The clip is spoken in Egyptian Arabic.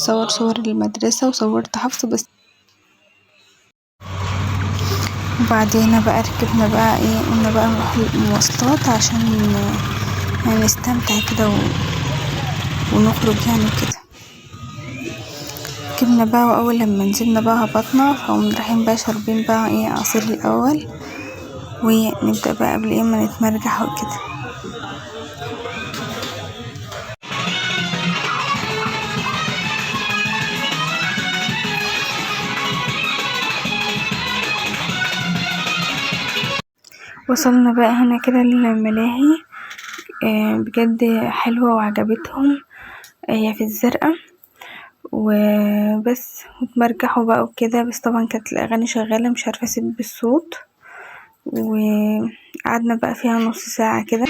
نتصور صور المدرسة، وصورت حفصة بس. وبعدين بقى ركبنا بقى ايه، قلنا بقى نروح المواصلات عشان يعني نستمتع كده ونخرج يعني كده. ركبنا بقى، واول لما نزلنا بقى هبطنا، فقمنا رايحين بقى شاربين بقى ايه عصير الاول، ونبدأ بقى قبل ايه ما نتمرجح وكده. وصلنا بقى هنا كده للملاهي، بجد حلوة وعجبتهم، هي في الزرقاء وبس، وتمرجحوا بقى وكده. بس طبعا كانت الاغاني شغالة، مش عارفة اسيب بالصوت، وقعدنا بقى فيها نص ساعة كده.